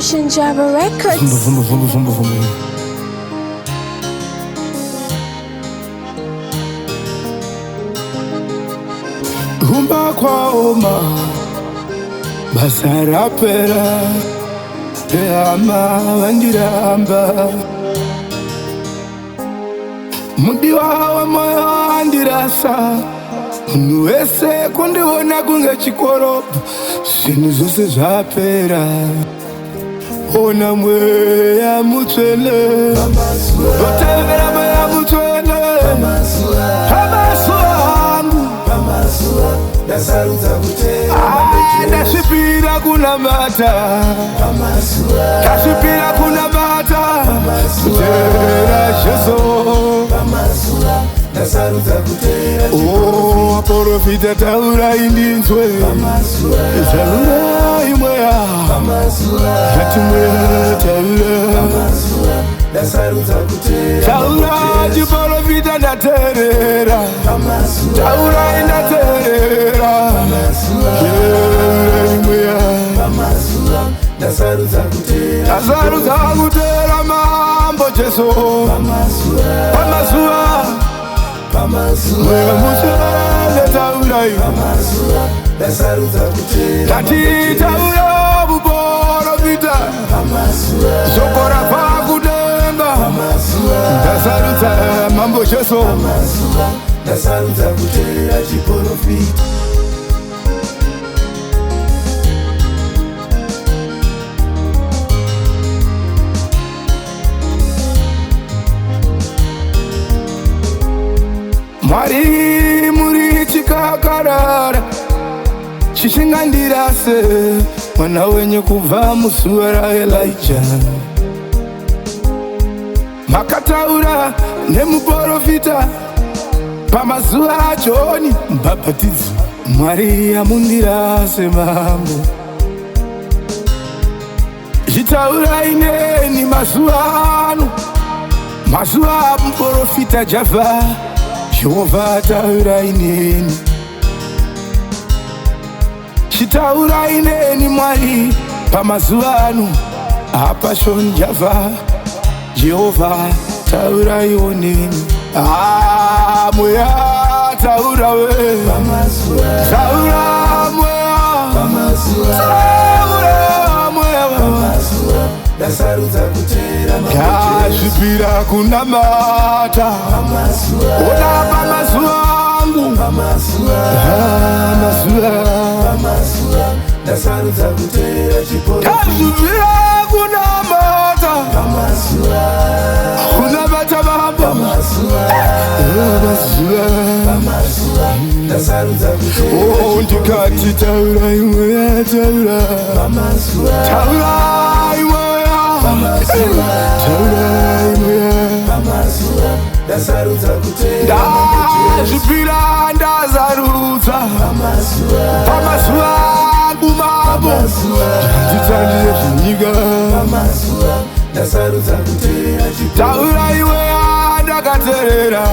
Ocean Java Records. Vumba, vumba, vumba, vumba, vumba. Kumba kwaoma, basa rapera, hama vandiramba, mudiwa wamoyo wandirasa, munhu wese kundiona kunge chikorobho, zvinhu zvose zvapera. Ona mweya mutsvene, otevera mweya mutsvene, pamazuva angu, ndasvipira kunamata, ndasvipira kunamata, kutevera Jesu. Oh, vaprofita taurai ndinzwe, taurai mweya, ati mweya taura, taura chiprofita ndateerera, taurai ndateerera, taurai mweya, ndasarudza kuteera Mambo Jesu pamazuva. Mweya mutsvene taurai, ndati taura muprofita, shoko rabva kudenga, ndasarudza Mambo Jesu. Ndasarudza kuteerera chiprofita. Mwari muri chikakarara chishingandirase mwana wenyu kubva muzuva raElija. Makataura nemuprofita pamazuva aJoni Mubhabhatidzi. Mwari amundirase mambo, zvitaurai neni mazuva ano, mazuva amuprofita Java. Jehovha taurai neni, chitaurai neni Mwari pamazuva ano aPassion Java. Jehovha tauraiwo neni. Ah, mweya taurawe, taura mweya, taura mweya, ndasvipira kunamata, ona pamazuva angu, mazuva ndasvipira kunamata, kunamata mambo, mazuva. Oh, ndikati taurai mweya, taura, taurai mweya, taurai mweya, ndazvipira ndazarudza pamazuva angu mambo, nditandire zvenyika. Taurai mweya ndakateerera,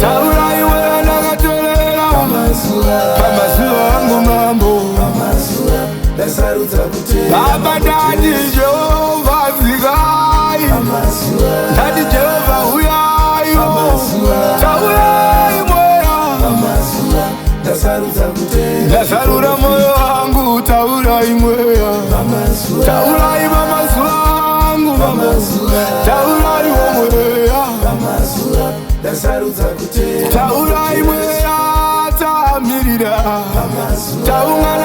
taurai mweya ndakateerera pamazuva angu mambo. Baba ndati Jehovha dzikai, ndati Jehovha uyaiwo, taurai mweya, ndasarura moyo wangu, taurai mweya, taurai pamazuva angu mambo, tauraiwo mweya, taurai mweya, tamirira, taungana.